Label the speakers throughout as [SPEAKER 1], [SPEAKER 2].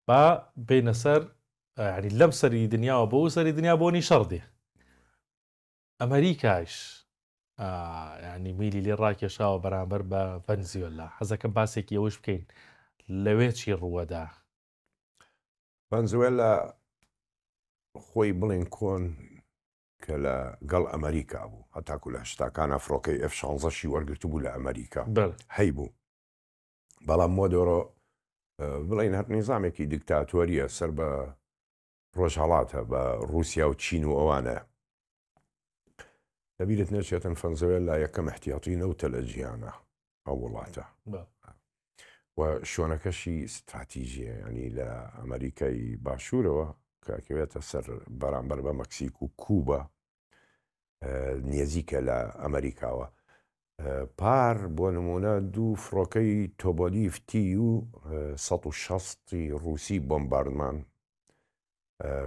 [SPEAKER 1] با بێینە سەر یانی لەم سەری دنیاوە بۆ سەری دنیا بۆنی شەڕ دێ. ئەمەریکایش یانی میلی لێ ڕاکێشاوە بەرامبەر بە ڤەنزیۆلا. حەزەکەم باسێکی ئەوەش بکەین لەوێ چی ڕووەدا.
[SPEAKER 2] ڤەنزوێلا خۆی بڵێن کۆن کە لە گەڵ ئەمەریکا بوو هەتاکو لە هەشتاکانە فڕۆکەی ئێف شانزەشی وەرگرتبوو لە ئەمەریکا هەیبوو. بەڵام مۆدۆرۆ بڵێین هەر نیزامێکی دیکتاتۆریە سەر بە ڕۆژهەڵاتە بە ڕووسیا و چین و ئەوانە. لەبیرت نەچێتن فەنزوێلا یەکەم احتیاطی نەوتە لە جیهانە ئەو وڵاتە و شوێنەکەشی ستراتیژیە ینی لە ئەمریکای باشوورەوە کە ئەکەوێتە سەر بەرامبەر بە مەکسیک و کوبا نێزیکە لە ئەمریکاوە. پار بۆ نموونە دوو فڕۆکەی تۆبۆلیف تی یو 160 ی ڕووسی بۆمباردمان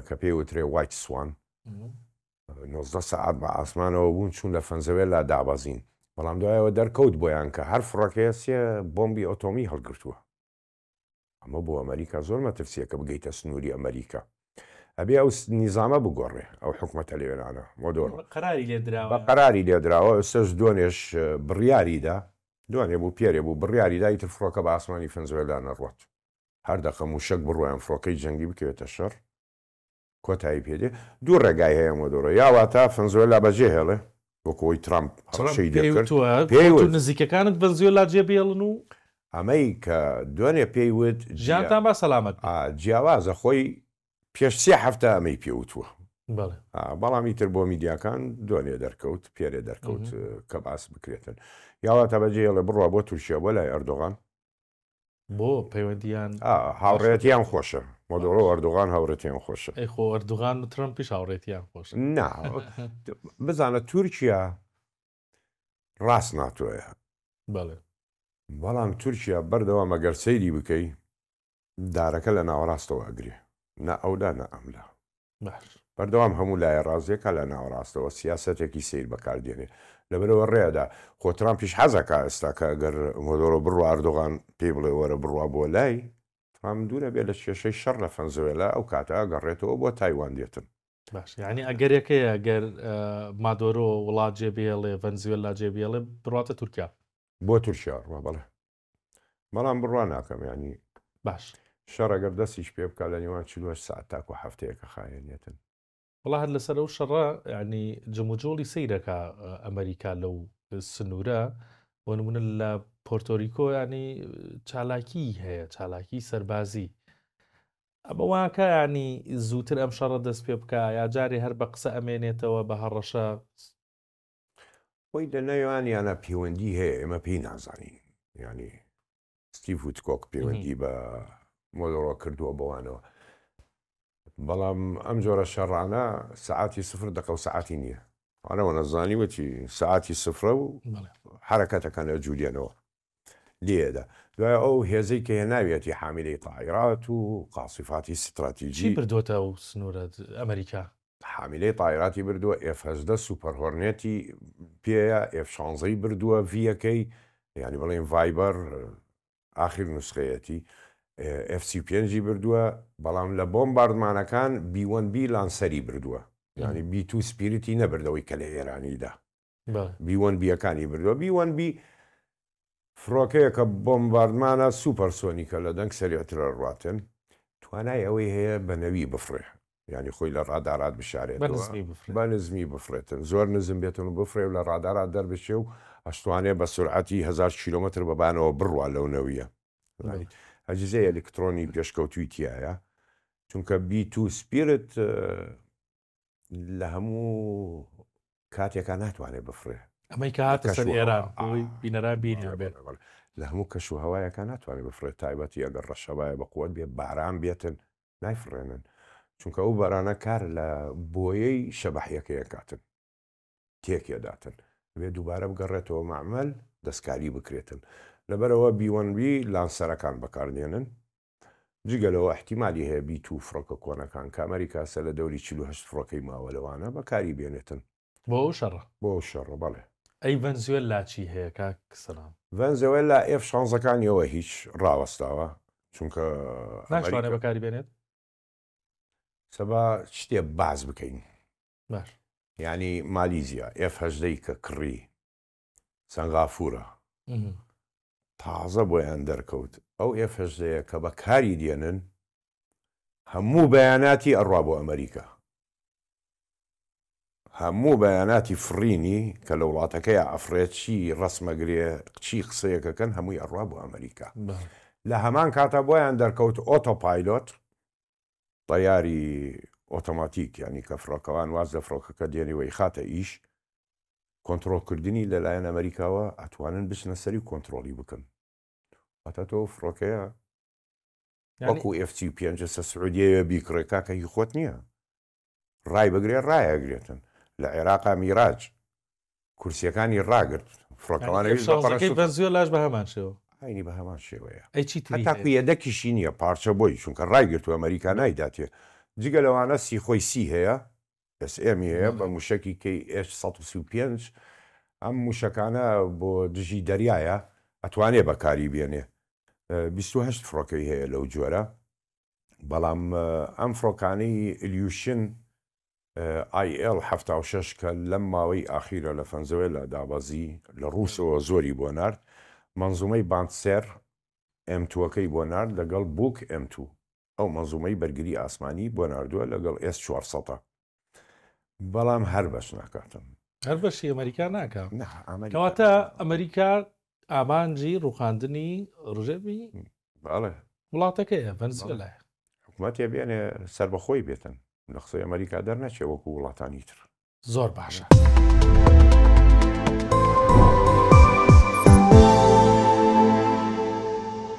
[SPEAKER 2] کە پێی وترێ وایت سوان 19 سەعات بە ئاسمانەوە بوون چوون لە فەنزەوێلا دابەزین بەڵام دوایەوە دەرکەوت بۆیان کە هەر فڕۆکەیە سێ بۆمبی ئۆتۆمی هەڵگرتووە. ئەمە بۆ ئەمەریکا زۆر مەترسیە کە بگەیتە سنووری ئەمەریکا. ئەبێ ئەو نیزامە بگۆڕێ، ئەو حکومەتە لێرانە. مۆدۆرۆ.
[SPEAKER 1] قەراری لێ دراوە.
[SPEAKER 2] بە قەراری لێ دراوە، ئێستەش دوێنێش بڕیاری دا، دوێنێ بوو پێرێ بوو، بڕیاری دا ئیتر فڕۆکە بە ئاسمانی فەنزوێلا نەڕوات. هەر دەقە مووشەک بڕوا یان فڕۆکەی جەنگی بکەوێتە شەڕ، کۆتایی پێ دێ. دوو ڕێگای هەیە مۆدۆرۆ، یا واتە فەنزوێلا بەجێ هێڵێ، وەکو ئەوەی ترامپ هەڕەشەی لێ کرد،
[SPEAKER 1] پێی وت. نزیکەکانت ڤەنزوێلا جێ بێڵن و.
[SPEAKER 2] ئەمەی کە دوێنێ پێی وت.
[SPEAKER 1] ژیانتان با سەلامەت بێ.
[SPEAKER 2] جیاوازە، خۆی پێش سێ هەفتە ئەمەی پێ وتووە. بەڵام ئیتر بۆ میدیاکان دوێنێ دەرکەوت، پێرێ دەرکەوت کە باس بکرێتن. یا واتە بەجێ هێڵێ بڕوا بۆ تورکیا، بۆ لای ئەردۆغان.
[SPEAKER 1] بۆ پەیوەندیان
[SPEAKER 2] هاوڕێتیان خۆشە. مۆدۆرۆ ئەردۆغان هاوڕێتیان خۆشە.
[SPEAKER 1] ئەی خۆ ئەردۆغان و ترەمپیش هاوڕێتیان خۆشە.
[SPEAKER 2] نا بزانە تورکیا ڕاست ناتۆیە.
[SPEAKER 1] بەڵێ.
[SPEAKER 2] بەڵام تورکیا بەردەوام ئەگەر سەیری بکەی دارەکە لە ناوەڕاستەوە ئەگرێ نا ئەولا نا ئەملا.
[SPEAKER 1] باش.
[SPEAKER 2] بەردەوام هەموو لایە ڕازیەکا لە ناوەڕاستەوە سیاسەتێکی سەیر بەکار دێنێ لەبەرئەوە ڕێئەدا خۆ ترامپیش حەزەکا ئێستا کە ئەگەر مۆدۆرۆ بڕوا ئەردۆغان پێی بڵێ وەرە بڕوا بۆ لای ترامپ دوورە بێ لە کێشەی شەڕ لە فەنزوێلا ئەو کاتە ئەگەڕێتەوە بۆ تایوان دێتن.
[SPEAKER 1] باش یعنی ئەگەرێک هەیە گەر مادۆرۆ وڵات جێ بهێڵێ ڤەنزوێلا جێ بهێڵێ بڕاتە تورکیا.
[SPEAKER 2] بۆ تورکیا ڕوا بەڵێ بەڵام بڕوا ناکەم یانی
[SPEAKER 1] باش
[SPEAKER 2] شەڕ ئەگەر دەستیش پێ بکا لە نێوان 48 سەعات تاکو هەفتەیەکە خایەنێتن.
[SPEAKER 1] وەڵا هەر لەسەر ئەو شەڕە یانی جموجۆڵی سەیرەکا ئەمریکا لەو سنوورە بۆ نمونە لە پۆرتۆریکۆ ینی چالاکی هەیە چالاکی سەربازی ئەمە واکە ینی زووتر ئەم شەڕە دەست پێ بکە یا جارێ هەر بە قسە ئەمێنێتەوە بە هەڕەشە.
[SPEAKER 2] خۆی لە نێوانیانە پەیوەندی هەیە ئێمە پێی نازانین یعنی ستیڤ وتکۆک پەیوەندی بە مۆدۆرۆ کردووە بەوانەوە بەڵام ئەم جۆرە شەڕانە سەعاتی سفر دەقە و سەعاتی نییە ئەوە نەزانیوەتی سەعاتی سفرە و حرەکەتەکان ئەجوولێنەوە لێدا دوای ئەو هێزەی کە هێناویەتی حامیلەی تائیرات و قاسیفاتی ستراتیجی
[SPEAKER 1] چی بردۆتە ئەو سنوورە ئەمریکا؟
[SPEAKER 2] حامیلەی تائیراتی بردووە، ئێف 18 سوپەر هۆرنێتی پێیە، ئێف شانزەی بردووە ڤییەکەی، یانی بڵێین ڤایبەر ئاخیر نوسخەیەتی، ئێف 35 ی بردووە، بەڵام لە بۆمباردمانەکان بی وەن بی لانسەری بردووە، یانی بی تو سپیریتی نەبردەوەی کە لە ئێرانی دا. بی وەن بییەکانی بردووە. بی وەن بی فڕۆکەیەکە بۆمباردمانە سوپەرسۆنیکە لە دەنگ سەریعترە ڕواتن، توانای ئەوەی هەیە بە نەوی بفڕێ، یانی خۆی لە ڕادارات بشارێتەوە، بە نزمی بفڕێتن، زۆر نزم بێتن و بفڕێ و لە ڕادارات دەربچێ و ئەشتوانێ بە سورعەتی 1000 کیلۆمەتر بە بانەوە بڕوا لەو نەویە. ئەجهیزەی ئەلیکترۆنی پێشکەوتووی تیایە، چونکە بی تو سپیرت لە هەموو کاتێکا ناتوانێت بفڕێ.
[SPEAKER 1] ئەمەی کە هاتە سەر ئێران بۆی بینەران بینیان بێت.
[SPEAKER 2] لە هەموو کەش و هەوایەکا ناتوانێت بفڕێت تایبەتی ئەگەر ڕەشەبایە بە قوت بێ باران بێتن نایفڕێنن چونکە ئەو بارانە کار لە بۆیەی شەبەحیەکەیە کاتن تێکێداتن بێ دووبارە بگەڕێتەوە مەعمەل دەستکاری بکرێتن لەبەرەوە بیوەنبی لانسەرەکان بەکاردێنن جگە لەوە ئیحتیمالی هەیە بی تو فڕۆکە کۆنەکان کە ئەمریکا سە لە دەوری 48 فڕۆکەی ماوە لەوانە بەکاری بێنێتن.
[SPEAKER 1] بۆ ئەو شەڕە؟
[SPEAKER 2] بۆ ئەو شەڕە بەڵێ.
[SPEAKER 1] ئەی ڤەنزوێللا چی هەیە کاک سەلام؟
[SPEAKER 2] ڤەنزوێللا ئێف شانزەکانیەوە هیچ ڕاوەستاوە. چونکە
[SPEAKER 1] ناشوانێ بەکاری بێنێت.
[SPEAKER 2] سەبا شتێ باز بکەین.
[SPEAKER 1] باش.
[SPEAKER 2] یعنی مالیزیا ئێف هەژدەی کە کڕی سەنغافورە تازە بۆیان دەرکەوت ئەو ئێف هەژدەیە کە بەکاری دێنن هەموو بەیاناتی ئەڕوا بۆ ئەمریکا. هەموو بەیاناتی فڕینی کە لە وڵاتەکەیا ئەفڕێت چی ڕەسمەگرێ چی قسەیەکەکەن هەمووی ئەڕوا بۆ ئەمریکا. لە هەمان کاتا بۆیان دەرکەوت ئۆتۆپایلۆت تەیاری ئۆتۆماتیک یانی کە فڕۆکەوان واز لە فڕۆکەکە دێنێ و ئەیخاتە ئیش کۆنتڕۆڵکردنی لەلایەن ئەمریکاوە ئەتوانن بچنە سەری و کۆنتڕۆڵی بکەن. واتە تۆ فڕۆکەیە وەکو ئێف 35 سە سعودیەوە بیکڕێ کاکە هی خۆت نییە. ڕای بگرێ ڕایەگرێتن لە عێراقا میراج کورسیەکانی ڕاگرت فڕۆکەوانەویش بە پەڕەشوت
[SPEAKER 1] ڤەنزوێلاش بە هەمان شێوە
[SPEAKER 2] عەینی بە هەمان شێوەیە
[SPEAKER 1] ئەی چی تری
[SPEAKER 2] هەتاکو
[SPEAKER 1] هەیە؟
[SPEAKER 2] یەدەکیشی نییە پارچە بۆی چونکە ڕایگرتووە ئەمریکا نایداتێ جگە لەوانە سیخۆی سی هەیە ئێس ئێمی هەیە بە موشەکی کەی ئێچ 135 ئەم موشەکانە بۆ دژی دەریایە ئەتوانێ بەکاری بێنێ 28 فڕۆکەی هەیە لەو جۆرە بەڵام ئەم فڕۆکانەی ئیلیوشن ئای ئێڵ 76 کە لەم ماوەی ئاخیرە لە فەنزوێلا دابەزی لە ڕووسەوە زۆری بۆ نارد، مەنزومەی بانتسێر ئێم تووەکەی بۆ نارد لەگەڵ بوک ئێم توو ئەو مەنزومەی بەرگری ئاسمانی بۆ ناردووە لەگەڵ ئێس 400 بەڵام هەر بەش ناکاتن.
[SPEAKER 1] هەر بەشی ئەمریکا ناکا.
[SPEAKER 2] نا ئەمریکا.
[SPEAKER 1] کەواتە ئەمریکا ئامانجی ڕووخاندنی ڕژێمی
[SPEAKER 2] بەڵێ.
[SPEAKER 1] وڵاتەکەیە، ڤەنزوێلایە.
[SPEAKER 2] حکومەتێ بێنێ سەربەخۆی بێتن لە قسەی ئەمریکا دەرنەچێ وەکو وڵاتانی تر.
[SPEAKER 1] زۆر باشە.